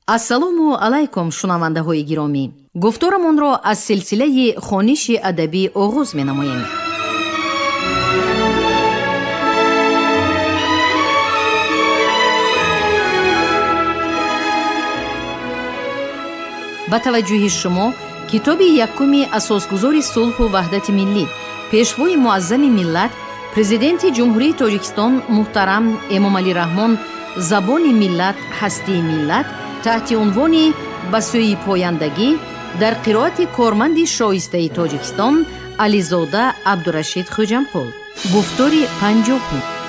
Ассалому алайкум, шунавандаҳои гиромӣ. Гуфторамонро аз силсилаи хониши адабӣ оғоз менамоем. Ба таваҷҷӯҳи шумо китоби якуми асосгузори сулҳу ваҳдати миллӣ, пешвои муаззами миллат, президенти Ҷумҳурии Тоҷикистон муҳтарам Эмомалӣ Раҳмон «Забони миллат, ҳастии миллат» таҳти унвони «Ба сӯи пояндагӣ» дар қироати корманди шоистаи Тоҷикистон Ализода Абдурашид Хӯҷамқул. Гуфтори 50.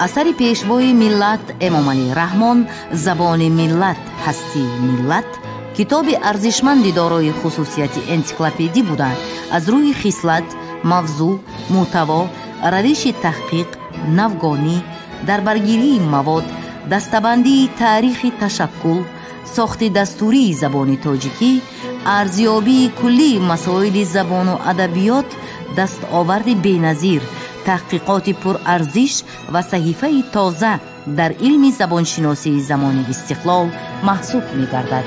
Асари пешвои миллат Эмомалӣ Раҳмон «Забони миллат, ҳастии миллат» китоби арзишманди дорои хусусияти энсиклопедӣ буда, аз рӯи хислат, мавзӯъ, мӯҳтаво, равиши таҳқиқ, навгонӣ, дарбаргирии мавод, дастабандии таърихи ташаккул, сохти дастурии забони тоҷикӣ, арзёбии куллии масоили забону адабиёт дастоварди беназир, таҳқиқоти пурарзиш ва саҳифаи тоза дар илми забоншиносии замони истиқлол маҳсуб мегардад.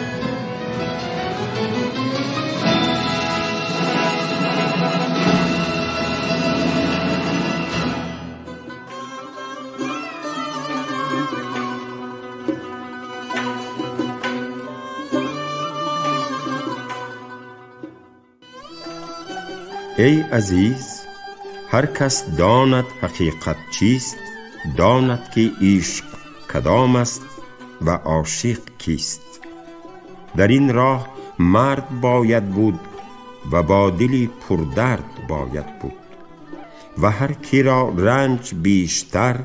Эй азиз, ҳар кас донад ҳақиқат чист, донад ки ишқ кадом аст ва ошиқ кист. Дар ин роҳ мард бояд буд ва бо дили пурдард бояд буд ва ҳар киро ранҷ бештар,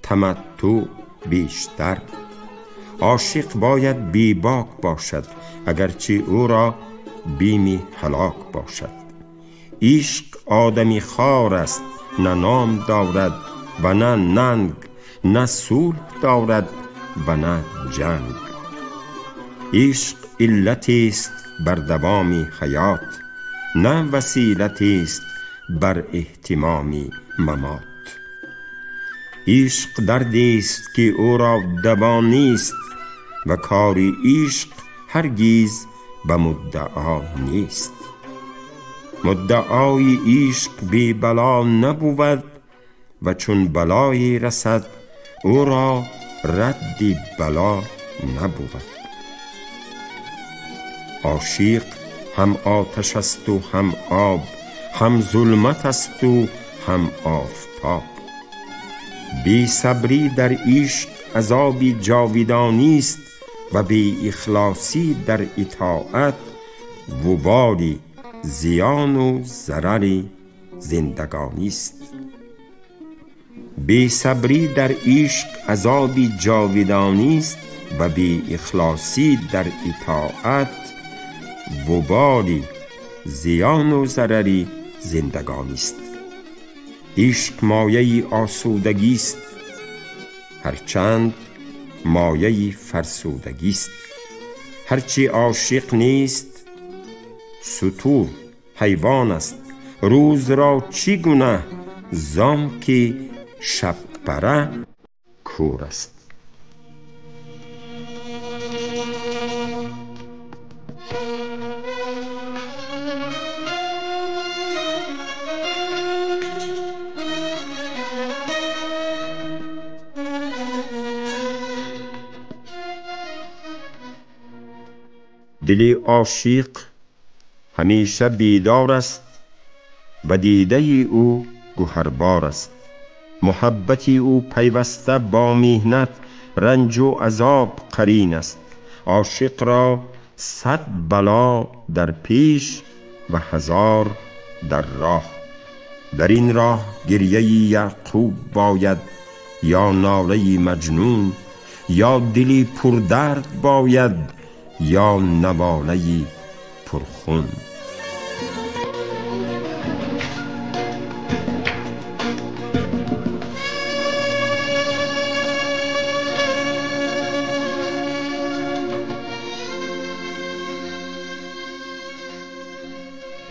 таматтӯъ бештар. Ошиқ бояд бебок бошад, агарчи ӯро бими ҳалок бошад. Ишқ одами хор аст, на ном дорад ва на нанг, на сулҳ дорад ва на ҷанг. Ишқ иллатест бар давоми ҳаёт, на василатест бар эҳтимоми мамот. Ишқ дардест ки ӯро даво нест ва кори ишқ ҳаргиз ба муддао нест. Муддаои ишқ бебало набувад ва чун балое расад, ӯро радди бало набувад. Ошиқ ҳам оташ асту ҳам об, ҳам зулмат асту ҳам офтоб. Бесабрӣ дар ишқ азоби ҷовидонист ва беихлосӣ дар итоат вуболи зиёну зарари зиндагонист. Бесабрӣ дар ишқ азоби ҷовидонист ва беихлосӣ дар итоат вуболи зиёну зарари зиндагонист. Ишқ мояи осудагист, ҳарчанд мояи фарсудагист. Ҳарчи ошиқ нест, сутур ҳайвон аст. Рӯзро чӣ гунаҳ зон ки шабпара кӯр аст. Дили ошиқ ҳамеша бедор аст ва дидаи ӯ гӯҳарбор аст. Муҳаббати ӯ пайваста бо меҳнат, ранҷу азоб қарин аст. Ошиқро 100 бало дар пеш ва 1000 дар роҳ. Дар ин роҳ гирьяи Яъқуб бояд, ё нолаи Маҷнун, ё дили пурдард бояд, ё наволаи пурхун.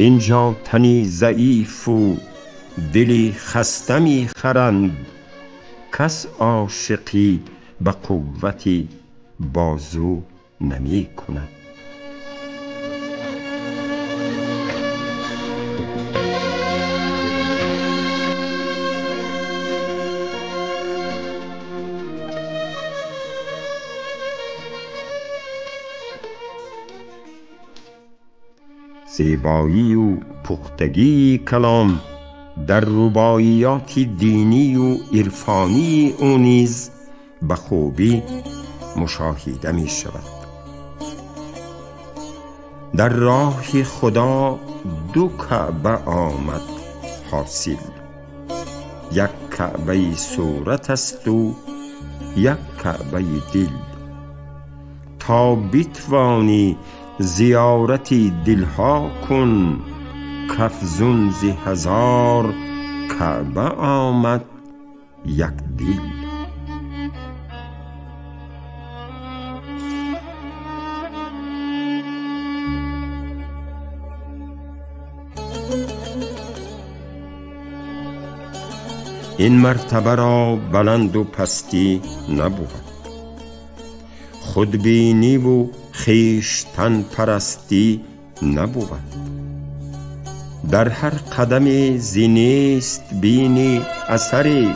اینجا تنی ضعیف و دلی خسته می خرند، کس عاشقی به قوت بازو نمی کند. زیبایی و پختگی کلام در رباعیات دینی و عرفانی او نیز به خوبی مشاهده می شود. در راه خدا دو کعبه آمد حاصل، یک کعبه صورت است و یک کعبه دل. تا بتوانی زیارت دلها کن، کافزون ز هزار کعبه آمد یک دل. این مرتبه را بلند و پستی نبود، خودبینی و خویشتن پرستی نبود. در هر قدم ز نیست بینی اثری،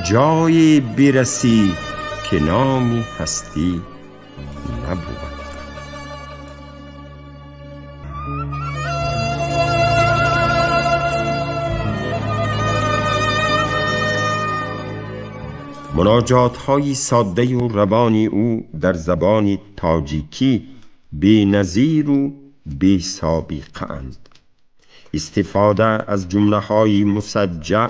جایی برسی که نامی هستی نبود. مناجات های ساده و روانی او در زبان تاجیکی بی نظیر و بی سابقه اند. استفاده از جمله های مسجع،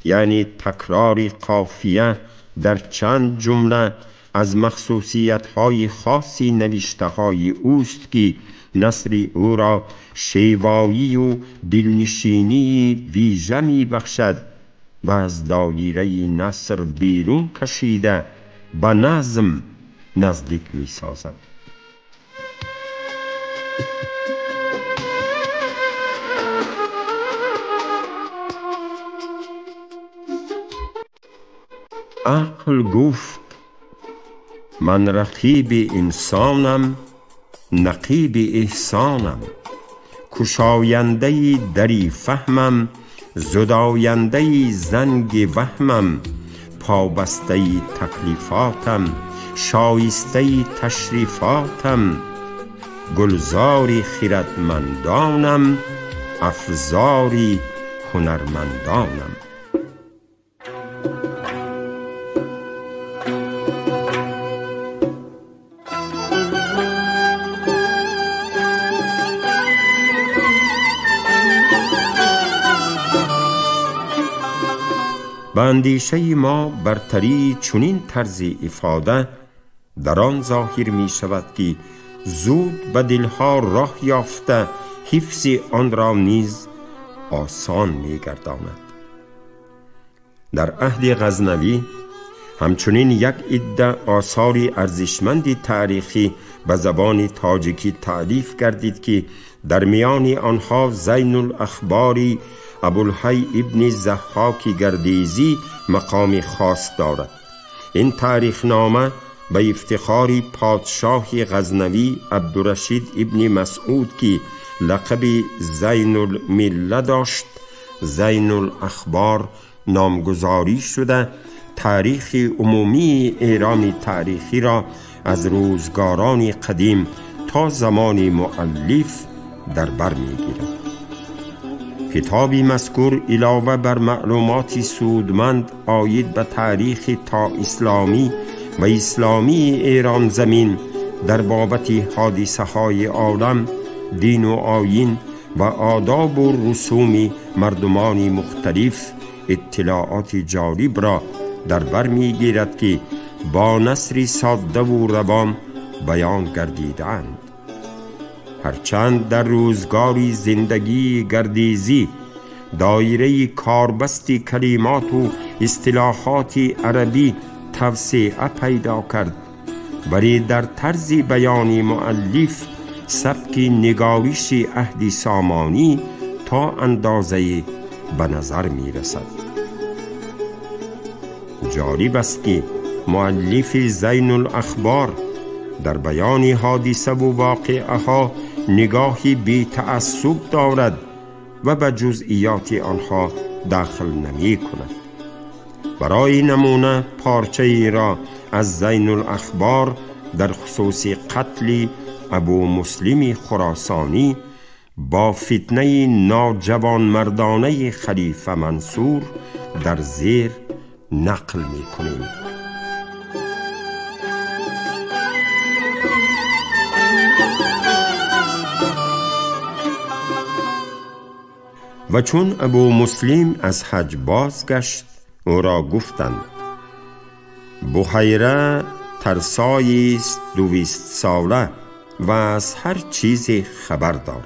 یعنی تکرار قافیه در چند جمله، از مخصوصیت های خاصی نوشته های اوست که نثر او را شیوایی و دلنشینی ویژه می بخشد و از دایره نثر بیرون کشیده به نظم نزدیک می سازد. عقل گفت من رقیب انسانم، نقیب احسانم، کشاینده دری فهمم، زداینده زنگ وهمم، پابسته تکلیفاتم، شایسته تشریفاتم، گلزار خردمندانم، افزار هنرمندانم. به اندیشه ما برتری چنین طرز افاده در آن ظاهر می شود که زود به دلها راه یافته حفظ آن را نیز آسان می گرداند. در عهد غزنوی همچنین یک عده آثار ارزشمند تاریخی به زبان تاجیکی تألیف گردید که در میان آنها زین الاخبار ابوالحی ابن ضحاک گردیزی مقام خاص دارد. این تاریخ نامه به افتخار پادشاه غزنوی عبدالرشید ابن مسعود که لقب زین المله داشت، زین الاخبار نامگذاری شده، تاریخ عمومی ایران تاریخی را از روزگاران قدیم تا زمان مؤلف در بر می‌گیرد. کتاب مذکور علاوه بر معلومات سودمند عاید به تاریخ تا اسلامی و اسلامی ایران زمین در بابت حادثه های عالم، دین و آیین و آداب و رسوم مردمان مختلف اطلاعات جالب را در بر می‌گیرد که با نثر ساده و روان بیان گردیدند. هرچند در روزگاری زندگی گردیزی دایره کاربست کلمات و اصطلاحات عربی توسعه پیدا کرد، ولی در طرز بیان مؤلف سبک نگارش عهد سامانی تا اندازه به نظر می رسد. جالب است که مؤلف زین الاخبار در بیان حادثه و واقعه ها نگاهی بی تعصب دارد و به جزئیات آنها داخل نمی کند. برای نمونه پارچه ای را از زین الاخبار در خصوص قتل ابو مسلم خراسانی با فتنه ناجوانمردانه خلیفه منصور در زیر نقل می کنیم. و چون ابو مسلم از حج بازگشت او را گفتند بحیره ترسایی است 200 ساله و از هر چیزی خبر دارد.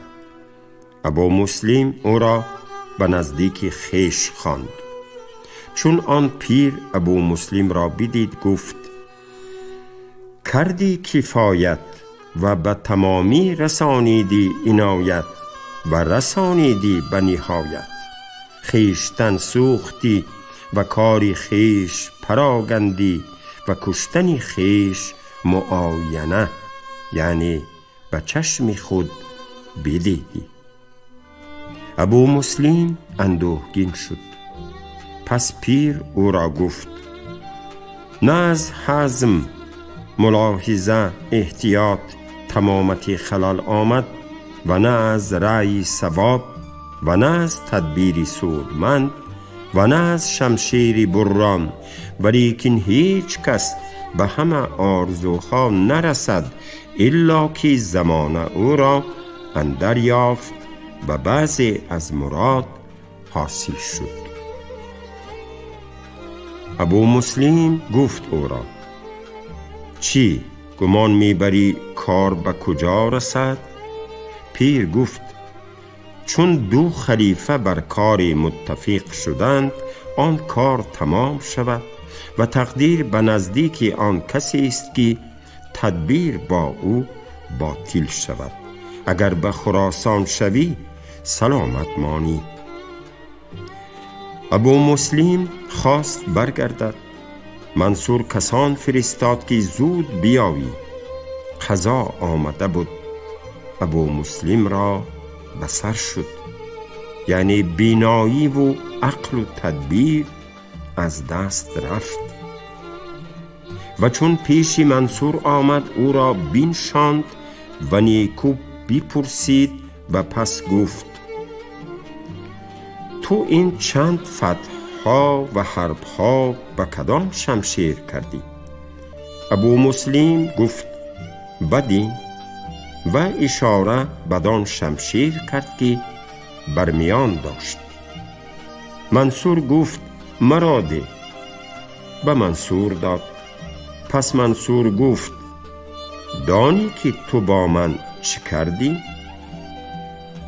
ابو مسلم او را به نزدیک خویش خواند. چون آن پیر ابو مسلم را بدید گفت کردی کفایت و به تمامی رسانیدی عنایت و رسانیدی به نهایت. خویشتن سوختی و کاری خویش پراگندی و کشتن خویش معاینه، یعنی به چشم خود بدیدی. ابو مسلم اندوهگین شد. پس پیر او را گفت نه از حزم، ملاحظه، احتیاط تمامت خلل آمد و نه از رأی صواب و نه از تدبیر سودمند و نه از شمشیر بران، ولیکن هیچ کس به همه آرزوها نرسد الا که زمان او را اندر یافت و بعضی از مراد حاصل شد. ابو مسلم گفت او را چی گمان میبری کار به کجا رسد؟ پیر گفت چون دو خلیفه بر کار متفق شدند آن کار تمام شود و تقدیر به نزدیک آن کسی است که تدبیر با او باطل شود. اگر به خراسان شوی سلامت مانی. ابو مسلم خواست برگردد. منصور کسان فرستاد که زود بیایی. قضا آمده بود. ابو مسلم را به سر شد، یعنی بینایی و عقل و تدبیر از دست رفت. و چون پیش منصور آمد او را بنشاند و نیکو بپرسید و پس گفت تو این چند فتحها و حربها به کدام شمشیر کردی؟ ابو مسلم گفت بدین، و اشاره بدان شمشیر کرد که برمیان داشت. منصور گفت مرا ده. به منصور داد. پس منصور گفت دانی که تو با من چه کردی؟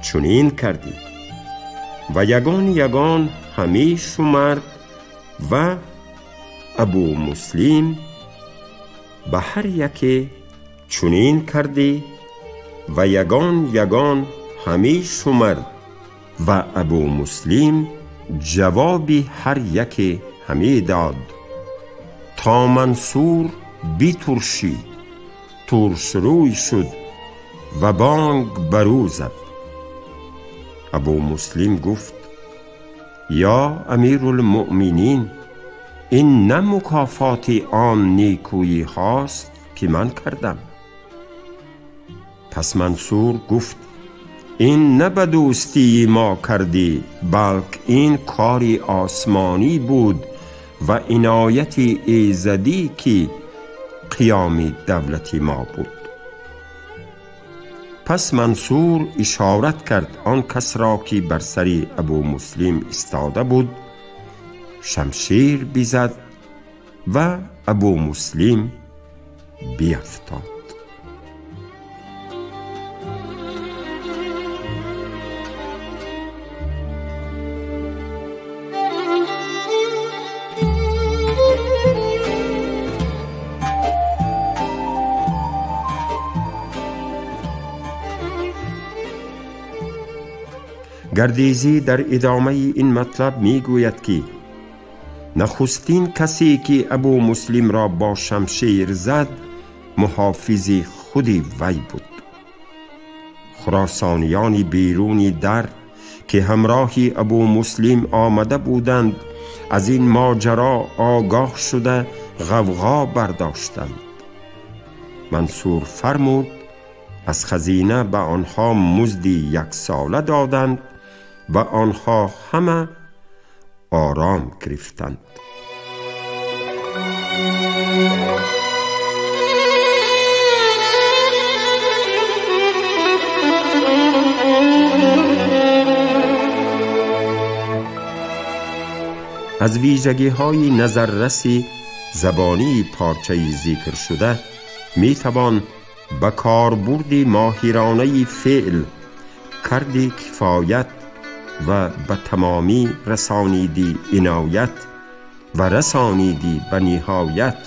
چنین کردی. و یگان یگان همی شمرد و ابو مسلم به هر یکی چنین کردی و یگان یگان همی شمرد و ابو مسلم جوابی هر یکی همی داد تا منصور بترشید، ترش روی شد و بانگ برو زد. ابو مسلم گفت یا امیرالمؤمنین، این نه مکافات آن نیکویی هاست که من کردم. پس منصور گفت این نه به دوستی ما کردی، بلکه این کاری آسمانی بود و عنایت ایزدی که قیام دولت ما بود. پس منصور اشارت کرد آن کس را که بر سر ابو مسلم ایستاده بود شمشیر بزد و ابو مسلم بیفتاد. Гардезӣ дар идомаи ин матлаб мегӯяд, ки нахустин касе ки Абу Муслимро бо шамшер зад, муҳофизи худи вай буд. Хуросониёни беруни дар ки ҳамроҳи Абу Муслим омада буданд, аз ин моҷаро огоҳ шуда ғавғо бардоштанд. Мансур фармуд аз хазина ба онҳо музди яксола доданд ва онҳо ҳама ором гирифтанд. Аз вижагиҳои назарраси забонии парчаи зикр шуда метавон ба корбурди моҳиронаи феъл, карди кифоят ва ба тамомӣ расониди иноят ва расониди ба ниҳоят,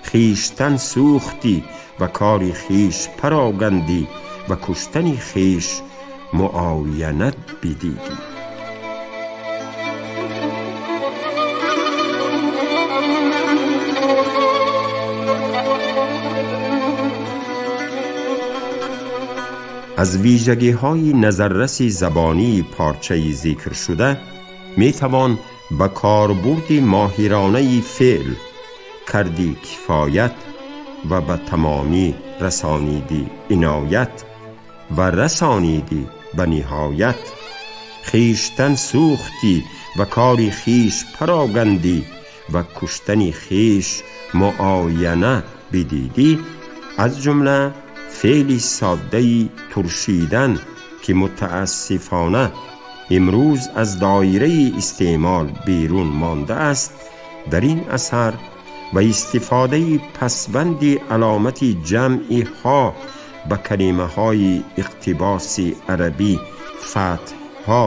хештан сӯхтӣ ва кори хеш парогандӣ ва куштани хеш муоянат бидидӣ. Аз вижагиҳои назарраси забонии парчаи зикр шуда метавон ба корбурди моҳиронаи феъл, карди кифоят ва ба тамомӣ расониди иноят ва расониди ба ниҳоят, хештан сӯхтӣ ва кори хеш парогандӣ ва куштани хеш муояна бидидӣ, аз ҷумла феъли соддаи туршидан ки мутаассифона имрӯз аз доираи истеъмол берун мондааст, дар ин асар ва истифодаи пасванди аломати ҷамъи ҳо ба калимаҳои иқтибоси арабӣ фатҳҳо,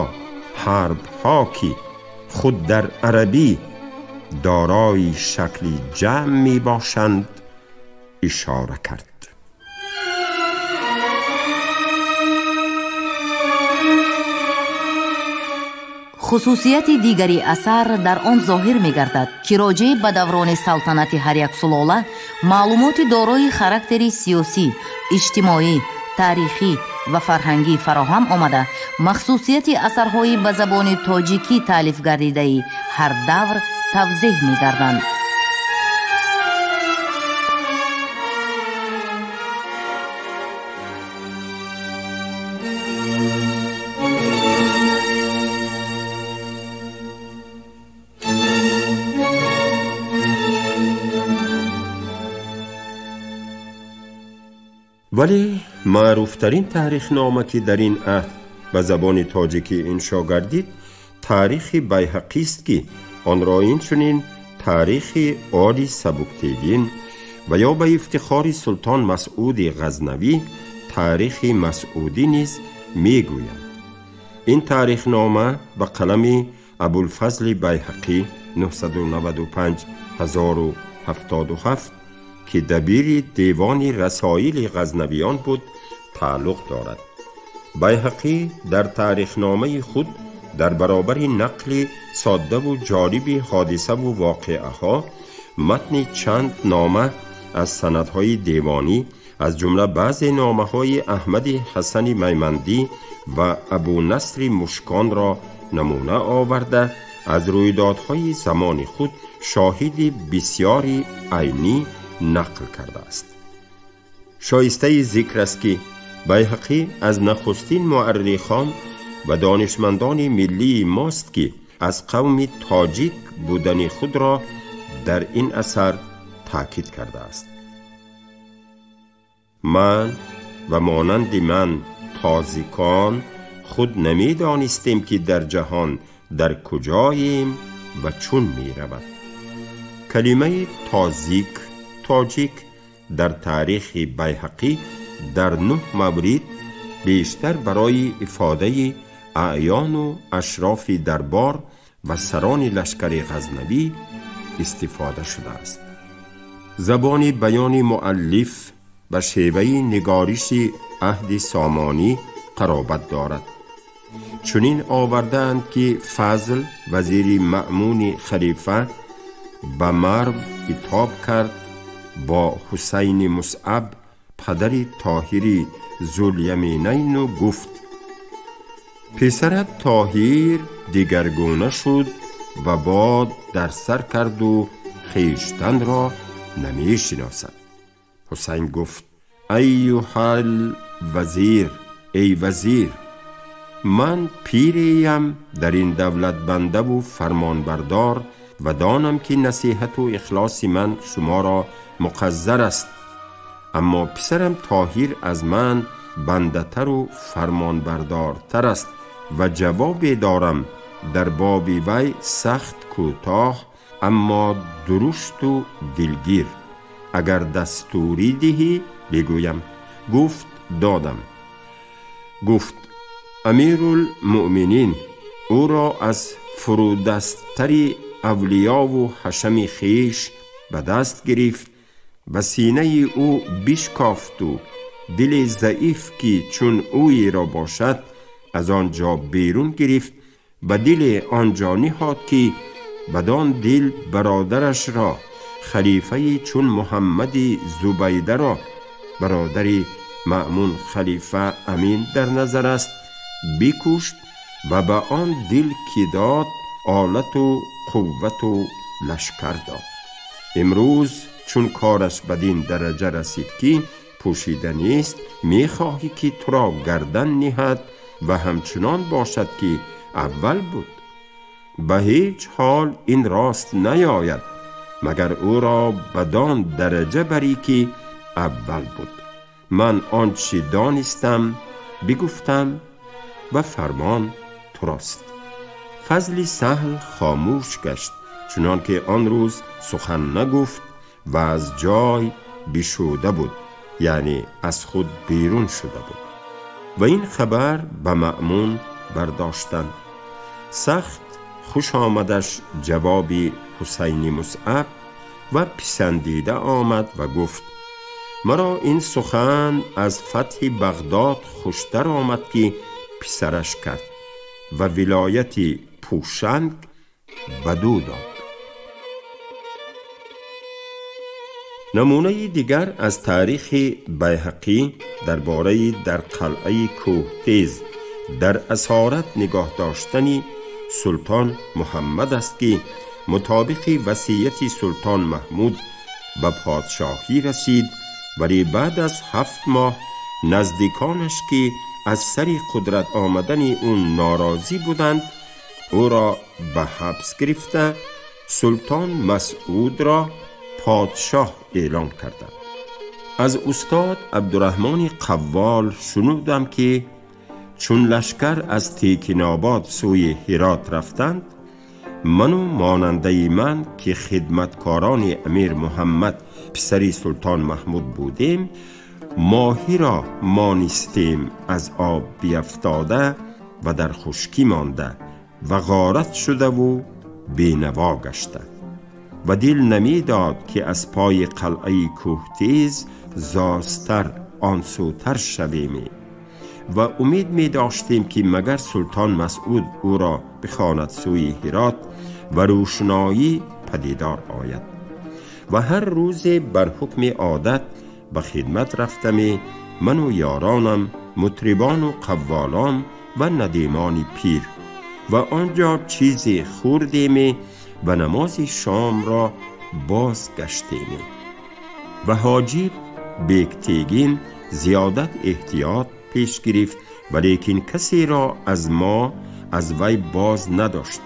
ҳарбҳо ки худ дар арабӣ дорои шакли ҷамъ мебошанд, ишора кард. Хусусияти дигари асар дар он зоҳир мегардад, ки роҷеъ ба даврони салтанати ҳар як сулола маълумоти дорои характери сиёсӣ, иҷтимоӣ, таърихӣ ва фарҳангӣ фароҳам омада, махсусияти асарҳои ба забони тоҷикӣ таълиф гардидаи ҳар давр тавзеҳ мегарданд. Вале маъруфтарин таърихнома ки дар ин аҳд ба забони тоҷикӣ иншо гардид, таърихи Байҳақист, ки онро инчунин таърихи Оли Сабуктегин ва ё ба ифтихори Султон Масъуди Ғазнавӣ таърихи Масъудӣ низ мегӯянд. Ин таърихнома ба қалами Абулфазли Байҳақӣ 995-1077 ки дабири девони расоили ғазнавиён буд, тааллуқ дорад. Байҳақӣ дар таърихномаи худ дар баробари нақли соддаву ҷолиби ҳодисаву воқеаҳо матни чанд нома аз санадҳои девонӣ, аз ҷумла баъзе номаҳои Аҳмади Ҳасани Маймандӣ ва Абунасри Мушконро намуна оварда, аз рӯйдодҳои замони худ шоҳиди бисёри айнӣ нақл кардааст. Шоистаи зикр аст, ки Байҳақӣ аз нахустин муаррихон ва донишмандони миллии мост, ки аз қавми тоҷик будани худро дар ин асар таъкид кардааст. Ман ва монанди ман тозикон худ намедонистем, ки дар ҷаҳон дар куҷоем ва чун меравад. Калимаи тозик, тоҷик дар таърихи Байҳақӣ дар 9 маврид бештар барои ифодаи аъёну ашрофи дарбор ва сарони лашкари ғазнавӣ истифода шудааст. Забони баёни муаллиф ба шеваи нигориши аҳди сомонӣ қаробат дорад. чунин овардаанд ки Фазл вазири Маъмуни халифа ба Марв итоб кард бо Ҳусайни Мусъаб падари Тоҳири Зуляминайну гуфт: писарат Тоҳир дигаргуна шуд ва бод дар сар карду хештанро намешиносад. Ҳусайн гуфт: айюҳал вазир, эй вазир, ман пиреям дар ин давлат бандаву фармонбардор ва донам ки насиҳату ихлоси ман шуморо муқаззар аст, аммо писарам Тоҳир аз ман бандатару фармонбардортар аст ва ҷавобе дорам дар боби вай сахт кӯтоҳ, аммо дурушту дилгир. Агар дастурӣ диҳӣ бигӯям. Гуфт: додам. Гуфт: Амирулмуъминин ӯро аз фурӯдасттари авлиёву ҳашами хеш ба даст гирифт ва синаи ӯ бишкофту дили заиф ки чун ӯеро бошад аз он ҷо берун гирифт ва дили он ҷо ниҳод ки бадон дил бародарашро халифаи чун Муҳаммади Зубайдаро бародари Маъмун халифа Амин дар назар аст бикушт ва ба он дил ки дод олату қуввату лашкар дод. Имрӯз чун кораш бадин дараҷа расид ки пӯшида нест, мехоҳӣ ки туро гардан ниҳад ва ҳамчунон бошад ки аввал буд. Ба ҳеҷ ҳол ин рост наёяд, магар ӯро бадон дараҷа барӣ ки аввал буд. Ман он чи донистам бигуфтам ва фармон турост. Фазли Саҳл хомӯш гашт, чунон ки он рӯз сухан нагуфт ва аз ҷой бишуда буд, яъне аз худ берун шуда буд. Ва ин хабар ба Маъмун бардоштанд. Сахт хуш омадаш ҷавоби Ҳусайни Мусъаб ва писандида омад ва гуфт: маро ин сухан аз фатҳи Бағдод хуштар омад ки писараш кард ва вилояти Пӯшанг бадӯ дод. Намунаи дигар аз таърихи Байҳақӣ дар бораи дар қалъаи Кӯҳтез дар асорат нигоҳ доштани султон Муҳаммад аст ки мутобиқи васияти султон Маҳмуд ба подшоҳӣ расид, вале баъд аз 7 моҳ наздиконаш ки аз сари қудрат омадани ӯ норозӣ буданд, ӯро ба ҳабс гирифта султон Масъудро подшоҳ эълон карданд. Аз устод Абдураҳмони Қаввол шунудам ки чун лашкар аз Текинобод сӯи Ҳирот рафтанд, ману монандаи ман ки хидматкорони Амир Муҳаммад писари султон Маҳмуд будем, моҳиро монистем аз об биафтода ва дар хушкӣ монда ва ғорат шудаву бенаво гашта ва дил намедод ки аз пои қалъаи Кӯҳтез зозтар он сӯтар шавем ва умед медоштем ки магар султон Масъуд ӯро бихонад сӯи Ҳирот ва рӯшноӣ падидор ояд. Ва ҳар рӯзе бар ҳукми одат ба хидмат рафтаме ману ёронам, мутрибону қавволон ва надимони пир, ва он ҷо чизе хӯрдеме ва намози шомро боз гаштеме. Ва ҳоҷиб Бектегин зиёдат эҳтиёт пеш гирифт, валекин касеро аз мо аз вай боз надошт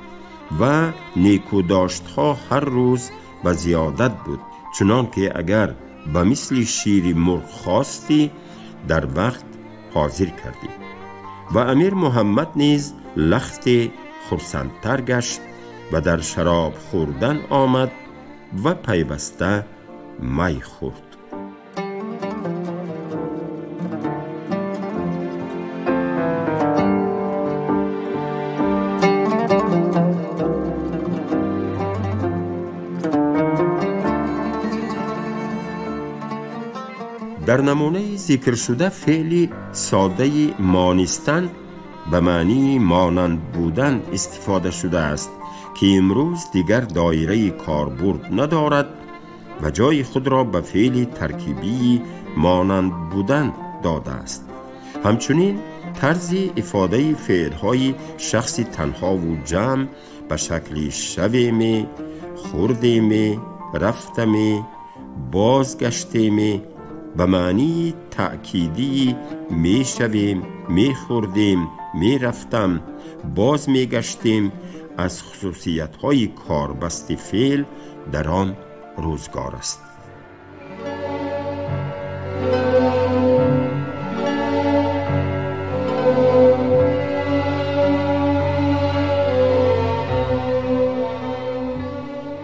ва некӯдоштҳо ҳар рӯз ба зиёдат буд, чунон ки агар ба мисли шири мурғ хостӣ дар вақт ҳозир кардӣ. Ва Амир Муҳаммад низ лахте хурсандтар гашт ва дар шароб хӯрдан омад ва пайваста май хӯрд. Дар намунаи зикршуда феъли содаи монистан به معنی مانند بودن استفاده شده است که امروز دیگر دایره کاربرد ندارد و جای خود را به فعل ترکیبی مانند بودن داده است. همچنین طرز افاده فعل‌های شخص تنها و جمع به شکل شویم، خوردیم، رفتم، بازگشتیم به معنی تأکیدی می شویم، می خوردیم، می رفتم، باز می گشتیم از خصوصیت‌های کاربست فعل در آن روزگار است.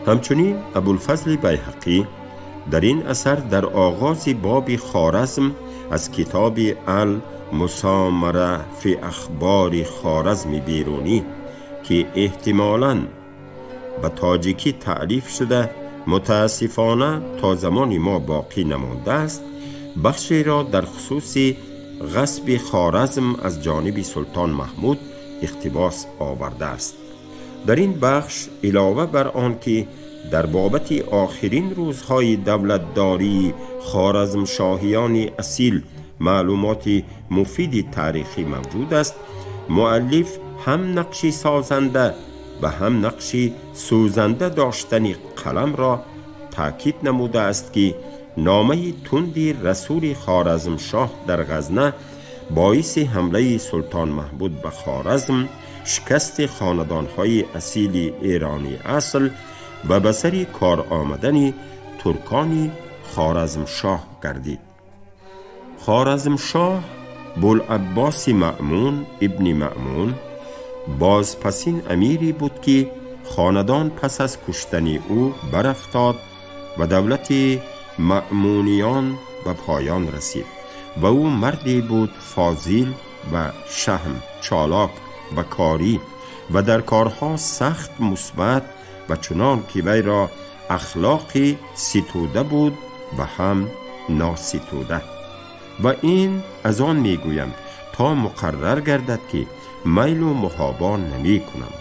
همچنین ابوالفضل بیهقی در این اثر در آغاز باب خوارزم از کتاب المسامره فی اخبار خوارزم بیرونی که احتمالاً به تاجیکی تعریف شده متاسفانه تا زمان ما باقی نمانده است، بخشی را در خصوص غصب خوارزم از جانب سلطان محمود اقتباس آورده است. در این بخش علاوه بر آن که در بابت آخرین روزهای دولتداری خوارزم شاهیان اصیل معلومات مفید تاریخی موجود است، مؤلف هم نقشی سازنده و هم نقشی سوزنده داشتن قلم را تاکید نموده است که نامه تندی رسول خوارزم شاه در غزنه باعث حمله سلطان محمود به خوارزم، شکست خاندانهای اصیل ایرانی اصل و به سر کار آمدن ترکان خوارزم شاه گردید. خوارزم شاه بوالعباس مأمون ابن مأمون بازپسین امیری بود که خاندان پس از کشتن او برافتاد و دولت مأمونیان به پایان رسید و او مردی بود فاضل و شهم، چالاک و کاری و در کارها سخت مثبت و چنان که وی را اخلاقی ستوده بود و هم ناستوده. و این از آن میگویم تا مقرر گردد که میل و محابا نمی کنم.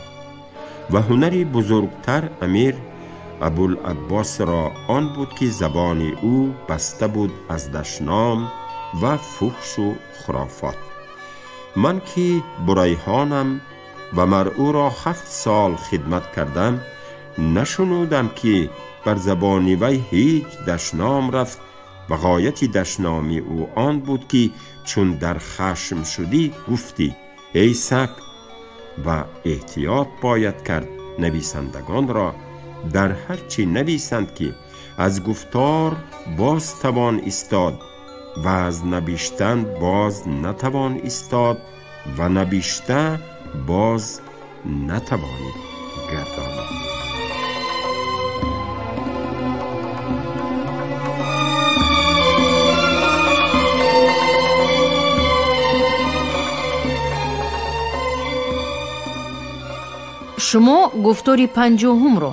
و هنر بزرگتر امیر ابوالعباس را آن بود که زبان او بسته بود از دشنام و فحش و خرافات. من که بریحانم و مر او را 7 سال خدمت کردم، نشنودم که بر زبان وی هیچ دشنام رفت و غایت دشنامی او آن بود که چون در خشم شدی گفتی ای سگ. و احتیاط باید کرد نویسندگان را در هر چی نویسند که از گفتار باز توان ایستاد و از نوشتن باز نتوان ایستاد و نوشته باز نتوانید گردانید. Шумо гуфтори 50-ро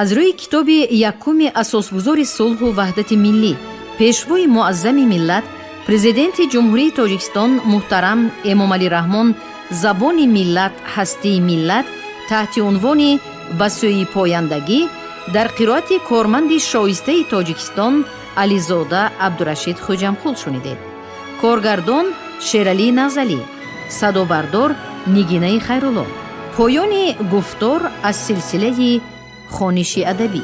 аз рӯи китоби якуми асосгузори сулҳу ваҳдати миллӣ, пешвои муаззами миллат, президенти Ҷумҳурии Тоҷикистон муҳтарам Эмомалӣ Раҳмон «Забони миллат, ҳастии миллат» таҳти унвони «Ба сӯи пояндагӣ» дар қироати корманди шоистаи Тоҷикистон Ализода Абдурашид Хӯҷамқул шунидед. Коргардон Шералӣ Назалӣ, садобардор Нигинаи Хайрулло. Поёни гуфтор аз силсилаи хониши адабӣ.